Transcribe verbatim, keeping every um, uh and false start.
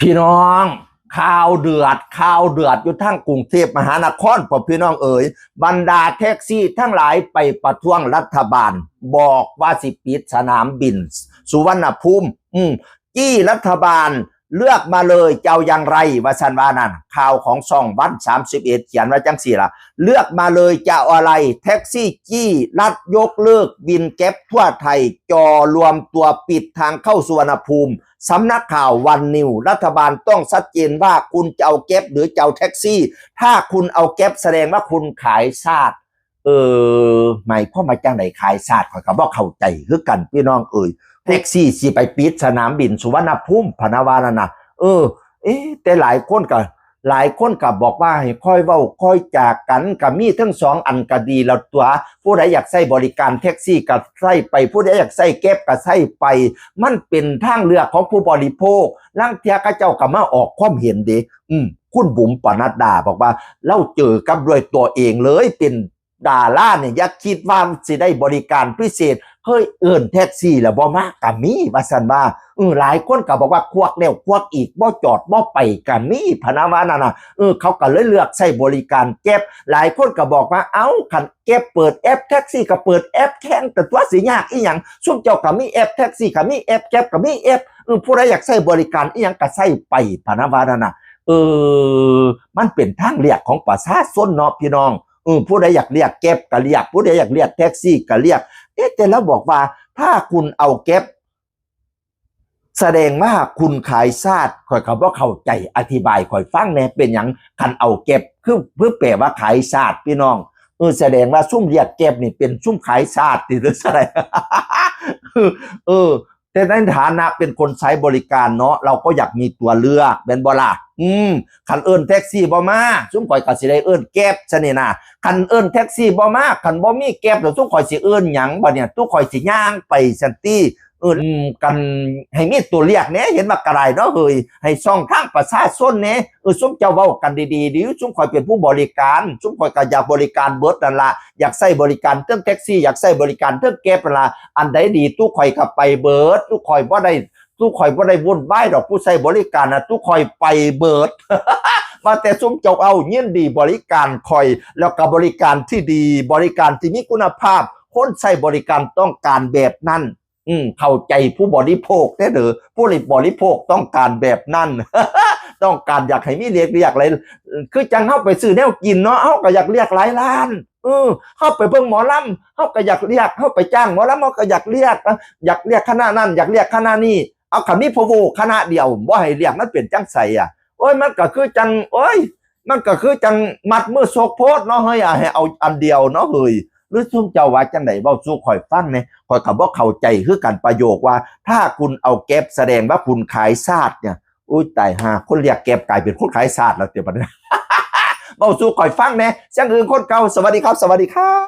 พี่น้อง ข่าวเดือด ข่าวเดือดอยู่ทางกรุงเทพมหานคร พ่อพี่น้องเอ๋ย บรรดาแท็กซี่ทั้งหลายไปประท้วงรัฐบาล บอกว่าสิปิดสนามบินสุวรรณภูมิ อืม จี้รัฐบาล เลือกมาเลยจะเอาอย่างไร ว่าซั่นว่านั่น ข่าวของช่องวันสามสิบเอ็ดเขียนว่าจังซี่ล่ะ เลือกมาเลยจะเอาอะไร แท็กซี่จี้รัฐยกเลิกบินแก๊ปทั่วไทย จอรวมตัวปิดทางเข้าสุวรรณภูมิ สำนักข่าววันนิว รัฐบาลต้องชัดเจนว่าคุณจะเอาแก๊ปหรือจะเอาแท็กซี่ ถ้าคุณเอาแก๊ปแสดงว่าคุณขายชาติ เออ หมายความว่าจังได๋ขายชาติ ข้อยก็บ่เข้าใจคือกันพี่น้องเอ๋ย แท็กซี่สิไปปิดสนามบินสุวรรณภูมิ พะนะว่านั่นน่ะ เออ เอ๊ะ แต่หลายคนก็ หลายคนก็บอกว่าให้ค่อยเว้าค่อยจากัน ก็มีทั้งสองอันก็ดีแล้วตั่ว ผู้ใดอยากใช้บริการแท็กซี่ก็ใช้ไป ผู้ใดอยากใช้แก๊ปก็ใช้ไป มันเป็นทางเลือกของผู้บริโภค ลางเทื่อเขาเจ้าก็มาออกความเห็นเด้ อืม คุณบุ๋มปนัดดาบอกว่า ลาวเจอกับด้วยตัวเองเลย เป็นดาราเนี่ย อย่าคิดว่าสิได้บริการพิเศษ เฮ้ย เอิ้นแท็กซี่แล้วบ่มาก็มี ว่าซั่นว่า เออ หลายคนก็บอกว่าควักแล้วควักอีก บ่จอดบ่ไปก็มี พะนะว่านั่นน่ะ เออ เขาก็เลยเลือกใช้บริการแก๊ป หลายคนก็บอกว่า เอ้า คันแก๊ปเปิดแอป แท็กซี่ก็เปิดแอปแข่ง แต่ตัวสิยากอีหยัง ซุมเจ้าก็มีแอปแท็กซี่ก็มีแอป แก๊ปก็มีแอป เออ ผู้ใดอยากใช้บริการอีหยังก็ใช้ไป พะนะว่านั่นน่ะ เออ มันเป็นทางเลือกของประชาชนเนาะพี่น้อง เออ ผู้ใดอยากเรียกแก๊ปก็เรียก ผู้ใดอยากเรียกแท็กซี่ก็เรียก เอ๊ะ แต่ลาวบอกว่า ถ้าคุณเอาแก๊ป แสดงว่าคุณขายชาติ ข้อยก็บ่เข้าใจ อธิบายข้อยฟังแหน่ เป็นหยังคันเอาแก๊ป คือ คือแปลว่าขายชาติพี่น้อง เออ แสดงว่าซุมเรียกแก๊ปนี่เป็นซุมขายชาติติ หรือจั่งใด เออ แต่ในฐานะเป็นคนใช้บริการเนาะ เราก็อยากมีตัวเลือก แม่นบ่ล่ะ อืม คันเอิ้นแท็กซี่บ่มา ซุมข้อยก็สิได้เอิ้นแก๊ปซะนี่นะ คันเอิ้นแท็กซี่บ่มา คันบ่มีแก๊ปแล้วซุมข้อยสิเอิ้นหยังบัดเนี่ย ซุมข้อยสิย่างไปซั้นติ เออ อืม กันให้มีตัวเลือกแหน่ เห็นว่ากะได้เนาะเฮ้ย ให้ช่องทางประชาชนแหน่ เออ ซุมเจ้าเว้ากันดีๆ ดิ ซุมข้อยเป็นผู้บริการ ซุมข้อยก็อยากบริการเบิดนั่นล่ะ อยากใช้บริการเทิงแท็กซี่ อยากใช้บริการเทิงแก๊ปนั่นล่ะ อันใดดี ซุมข้อยก็ไปเบิด ซุมข้อยบ่ได้ ซุมข้อยบ่ได้วุ่นวายดอก ผู้ใช้บริการน่ะ ซุมข้อยไปเบิด ว่าแต่ซุมเจ้าเอา ยินดีบริการข้อย แล้วก็บริการที่ดี บริการที่มีคุณภาพ คนใช้บริการต้องการแบบนั้น อืม เข้าใจผู้บริโภคแหน่เด้อ ผู้บริโภคต้องการแบบนั้น ต้องการอยากให้มีเรียก เรียกอะไร คือจั่งเฮาไปซื้อแนวกินเนาะ เฮาก็อยากเรียกหลายร้าน เออ เฮาไปเบิ่งหมอลำ เฮาก็อยากเรียก เฮาไปจ้างหมอลำ เฮาก็อยากเรียก อยากเรียกคณะนั้น อยากเรียกคณะนี้ เอา คันมีพะโว้คณะเดียว บ่ให้เรียก มันเป็นจั่งใสอะ โอ้ย มันก็คือจั่ง โอ้ย มันก็คือจั่งมัดมือชกโพดเนาะเฮ้ย อ่ะ ให้เอาอันเดียวเนาะเฮ้ย หรือซุมเจ้าว่าจั่งใด เว้าสู่ข้อยฟังแหน่ ข้อยก็บ่เข้าใจคือกันประโยคว่า ถ้าคุณเอาแก๊ปแสดงว่าคุณขายชาติเนี่ย อุ้ย ตายห่า คนเรียกแก๊ปกลายเป็นคนขายชาติแล้วเดี๋ยวบัดนี้ เว้าสู่ข้อยฟังแหน่ เสียงอื่นคนเก่า สวัสดีครับ สวัสดีครับ